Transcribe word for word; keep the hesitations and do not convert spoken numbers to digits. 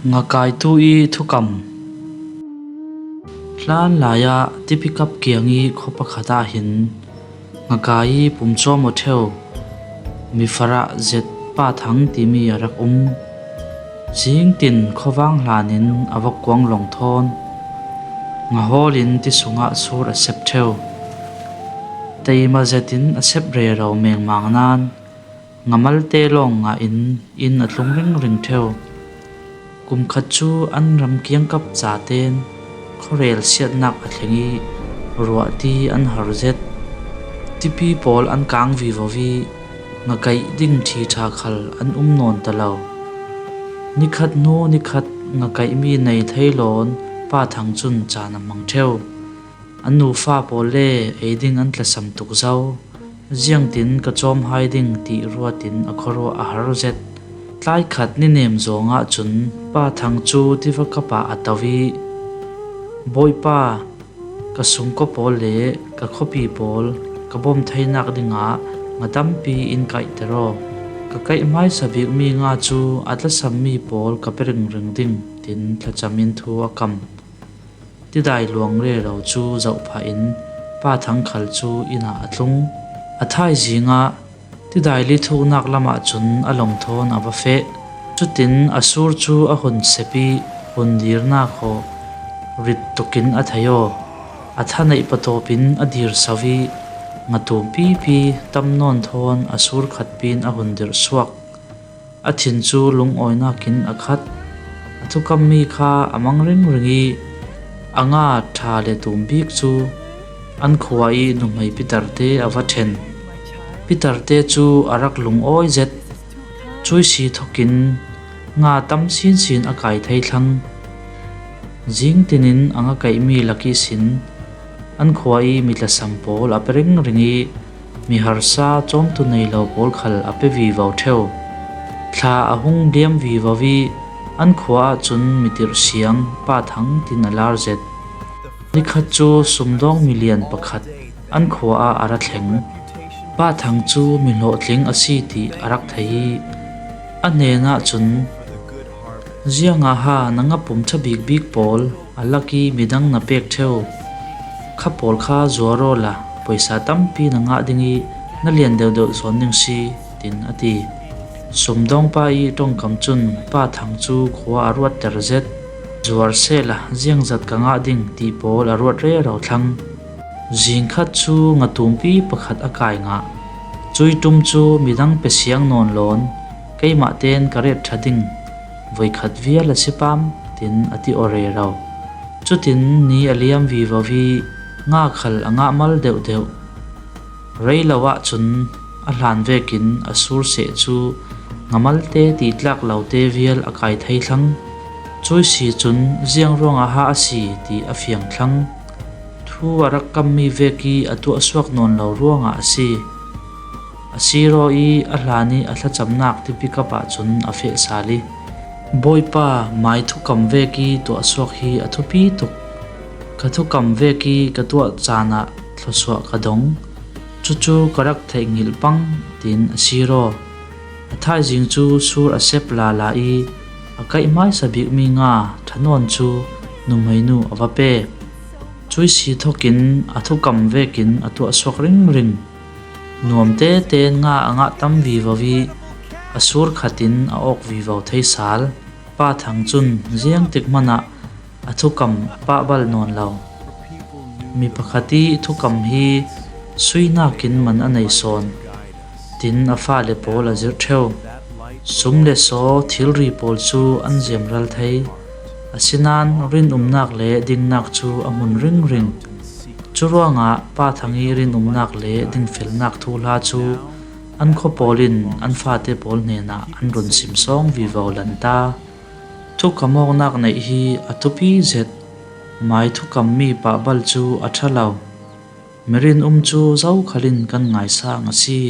Ngakaitui thukam. Hlan laia tipikap kiangi kho pakhat a hin ngakai i pumchom u theu, mi fara zet Pa Thang timi a rak um. Zingtin khovang hlanin a va kuang long thawn, ngahol in ti sunga sur a sep theu. Teima zetin a sep rero mengmang nan, ngamalte long ngah in in a tlung ringring theu. Kum khat chu an ram kiangkap chaten khorel siatnak a thleng i ruah ti an har zet. Tipi pawl an kang vivo i ngakaih ding thi tha khal an um nawn ta lo. Nikhat hnu nikhat ngakaih mi nei thei lon Pa Thang chun chan a mang theu. An nufa pawl le ei ding an tlasam tuk zo. Ziangtin ka chawm hai ding ti ruatin a khawruah a har zet. Tlai khat ni nem zawngah chun Pa Thang chu tiva kap ah a to i, Bawipa, ka sungkaw pawl le ka khawpi pawl ka bawm theinak dingah nga tampi in kaihter aw. Ka kaih hmaisa bik mi nga chu a tlasam mi pawl ka pe ringring ding, tin thlacham in thu a kam. Tidai luang rero chu zoh phah in Pa Thang khal chu inn ah a tlung. A thai zingah tidai li thuknak lamah chun a long thawn a va feh. Chutin a sur chu a hun sep i hun dirna khaw rit tukin a thei aw. A thaneih patawpin a dir sau i ngatum pipi tam nawn thawn a sur khat pin a hun dirh suak. A thin chu lungawinakin a khat. A thukam mi kha a mang ringring i, a nga tha le tum bik chu an khua i nuhmei Peter te a va then. Peter te chu a rak lungawi zet. Chuisi thokin nga tam sinsin a kai thei thlang. Zingtinin a nga kaih mi laki sin an khua i mi tlasam pawl a pe ringring i, mi harsa chawmtu nei lo pawl khal a pe vivo theu. Thla a hung diam vivo i, an khua ah chun mi tirh siang Pa Thang tin a lar zet. Nikhat chu sumdawng milian pakhat an khua ah a ra thleng. Pa Thang chu mi hlawhtling a si ti a rak thei i, a hnenah chun, Zianga ha na nga pum tha bik bik pawl a laki midang na pek theu. Kha pawl kha zuar aw la, poisa tampi na ngah ding i na lian deuh deuh zawn ding si, tin a ti. Sumdawngpa i ṭawngkam chun Pa Thang chu khua a ruat ter zet. Zuar sela, ziang zat ka ngah ding ti pawl a ruat rero thlang. Zing khat chu ngatumpi pakhat a kai ngah. Chui tum chu midang pe siang nawn lawn, keimah ten ka ret tha ding, voi khat vial a si pam, tin a ti aw rero. Chutin ni a liam vivo i nga khal a ngah mal deuh deuh. Rei lo ah chun a hlan vekin a sur seh chu ngamalte ti tlak lote vial a kai thei thlang. Chuisi chun ziang ruangah ha a si ti a fiang thlang. Thu a rak kam mi vek i a tuah suak nawn lo ruangah a si. A sir aw i a hlan i a thlachamnak tipi kap ah chun a feh sal i, Bawipa, mai thukam vek i tuah suak hi a thupi tuk. Ka thukam vek i ka tuah chan ah thlawsuah ka dong. Chuchu ka rak theih ngilh pang, tin a sir aw. A thaizing chu sur a sep lala i, a kaih hmaisa bik mi nga tha nawn chu nuhmeinu a va pe. Chuisi thokin a thukam vekin a tuah suak ringring. Nuam tete nga a ngah tam vivo i, a sur khatin a awk vivo thei sal. Pa Thang chun ziang tik hmanah a thukam a pah bal nawn lo. Mi pakhat i thukam hi suinakin man a nei sawn, tin a fale pawl a zir theu. Sum le saw thilri pawl chu an ziamral thei. Asinan rinumnak le dingnak chu a hmun ringring. Churuangah Pa Thang i rinumnak le dingfelnak thuhla chu an khaw pawlin an fate pawl hnenah an run sim sawng vivo lan ta. Thukam awknak neih hi a thupi zet. Mai thukam mi pahbal chu a tha lo. Mi rinum chu zo khalin kan ngaisang a si.